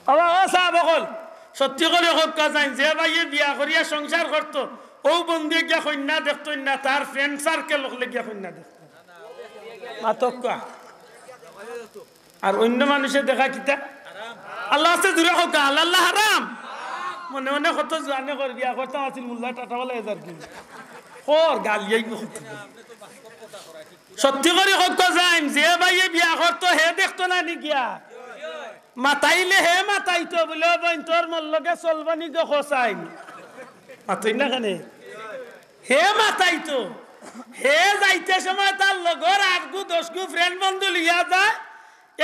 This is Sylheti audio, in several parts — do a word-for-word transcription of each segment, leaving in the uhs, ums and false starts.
আবার ও সাব অকল, সত্যি করি কউক্কা চাইন, যে ভাইয়ে বিয়া করিয়া সংসার করতো, অউ বন্ধুয়ে গিয়া কইন্যা দেখতো না, তার friend circle অকলে গিয়া কইন্যা দেখতো। মাতউক্কা। আর অইন্য মানষে দেখা কিতা? আল্লার ওয়াস্তে জুরে কউক্কা, হালাল না হারাম? মনে মনে কত জুয়ানে কর, বিয়া করতাম আছিল, মোল্লা টাটাওয়ালা এজার কি? কর, গালি আইবো কত। সত্যি করি কউক্কা চাইন, যে ভাইয়ে বিয়া করতো, হে দেখতো না নি গিয়া? মাতাইলে হে মাতাইতো বুলে, "ও বইন, তোর মোর লগে চলবো নি গো, কছাইন?" মাতইন না কেনে? হে মাতাইতো। হে যাইতে সময় তার লগর আটগু দশগু friend বন্ধু লইয়া যায়,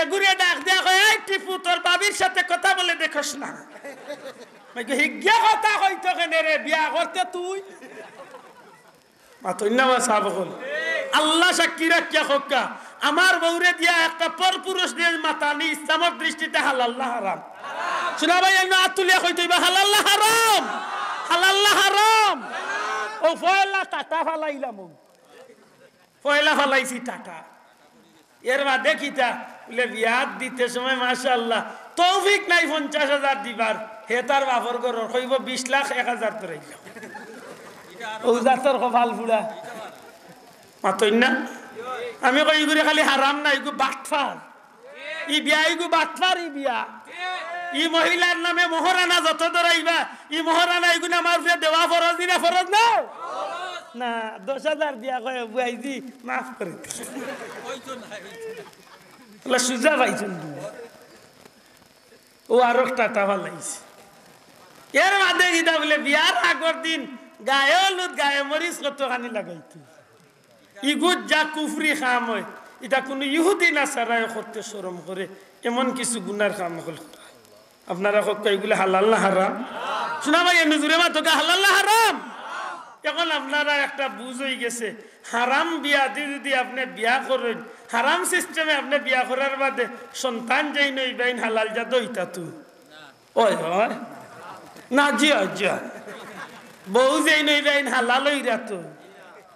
এগুরে ডাক দিয়া কয়, "এই টিপু, তোর ভাবির সাথে কথা বলে দেখোস না।" মাইকে হিগিয়া কথা কইতো কেনে রে, বিয়া করতে তুই? মাতইন না বা সাব অকল। আল্লা সাক্ষী রাখিয়া কউক্কা, আমার বউরে দিয়া একটা পরপুরুষ দিয়া মাতানি ইসলামর দৃষ্টিতে হালাল না হারাম? শুনা ভাই, এমনি আত তুলিয়া কইতো অইবা, হালাল না হারাম? হালাল না হারাম? ও পয়লা টাটা ফালাইলাম, ও পয়লা ফালাইছি টাটা। এর বাদে কিতা? বুলে, বিয়াত দিতে সময় মাশাআল্লাহ, তৌফিক নাই পঞ্চাশ হাজার দিবার, হে তার বাপর ঘরর, কইবো বিশ লাখ, এক হাজার তো রইল। অউ জাতর কপাল ফুড়া। মাতইন না? আমি কই, ইগুরে খালি হারাম না, ইগু বাটফার। ই বিয়া, ইগু বাটফার, ই বিয়া। ই মহিলার নামে মোহরানা যত ধরাইবা, ই মোহরানা ইগুন আমার উপরে দেওয়া ফরজ নি না ফরজ না? না, দশ হাজার দিয়া কয়, "বুয়াইজি, মাফ করি দিস।" আল্লা সুজা পাইছইন। ও আরো টাটা ফালাইছে। এর বাদে কিতা বুলে, বিয়ার আগর দিন গায়ে হলুদ, গায়ে মরিচ কতখানি লাগাইতো। ইগুত যা কুফরি কাম অয়, ইটা কুনু ইহুদি নাসারায় করতে শরম করে, এমন কিছু গুনার কাম অকল করা। আপনারা কউক্কা, ইগুলা হালাল না হারাম? শুনা ভাই, এমনি জুরে মাতউক্কা, হালাল না হারাম? এখন আপনারা একটা বুঝ অইগেছে, হারাম বিয়াদি যুদি আপনে বিয়া করইন, হারাম system-এ আপনে বিয়া করার বাদে সন্তান যেইন অইবা, ইন হালাল জাত অইতা তো? অয়, অয়। না, জি অয়, জি অয়। বউ যেইন অইবা, ইন হালাল অইরা তো।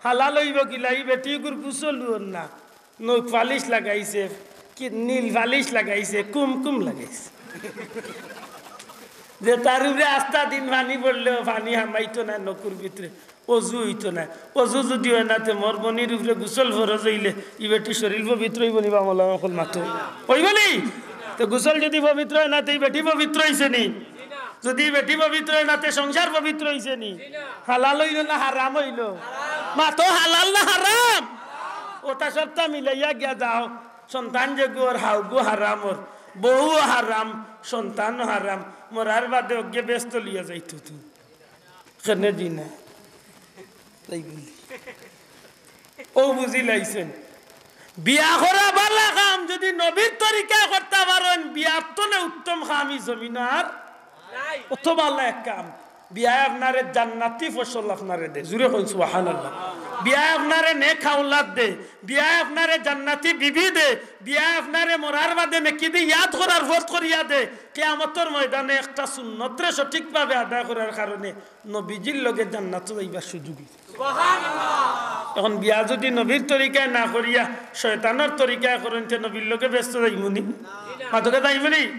হালাল অইবো কিলা, ই বেটি ইগুর গোসল অর না। নখ পালিশ লাগাইছে, কি নীল পালিশ লাগাইছে, কুমকুম লাগাইছে। যে তার উপরে আস্তা দিন পানি পড়লেও পানি হামাইতো নায় নখর ভিতরে, অজু অইতো নায়। অজু যুদি অয় না, তে মর বইনর উপরে গোসল ফরজ অইলে ই বেটির শরীল পবিত্র অইবো নি বা মৌলানা অকল মাতো? অইবো নি? তে গোসল যুদি পবিত্র অয় না, তে ই বেটি পবিত্র অইছে নি? যুদি ই বেটি পবিত্র অয় না, তে সংসার পবিত্র অইছে নি? হালাল অইলো না হারাম অইলো? মাতো, হালাল না হারাম? অটা সবটা মিলাইয়া গিয়া যাও, সন্তান যেগু অর, হাউগু হারাম অর, বউও হারাম, সন্তানও হারাম, মরার বাদে অগুয়ে বেহেস্তো লইয়া যাইতো তো। কেনে জি না? তাই বলি। অউ বুঝিলাইছইন। বিয়া করা ভালা কাম, যুদি নবীর তরিকায় করতা পারইন, বিয়ার তনে উত্তম কাম ই জমিনো আর নাই। অত ভালা এক কাম। বিয়ায় আপনারে জান্নাতি ফসল আপনারে দে। জুরে কইন সুবহানাল্লাহ। বিয়ায় আপনারে নেক আওলাদ দে। বিয়ায় আপনারে জান্নাতি বিবি দে। বিয়ায় আপনারে মরার বাদে নেকিদি ইয়াদ করার পথ করিয়া দে। কিয়ামতর ময়দানে একটা সুন্নতরে সঠিকভাবে আদায় করার কারণে নবীজির লগে জান্নাতো যাইবার সুযোগ অইছে। এখন বিয়া যুদি নবীর তরিকায় না করিয়া শয়তানর তরিকায় করইন, তে নবীর লগে বেহেস্তো যাইমু নি? মাতউক্কা, যাইমু নি?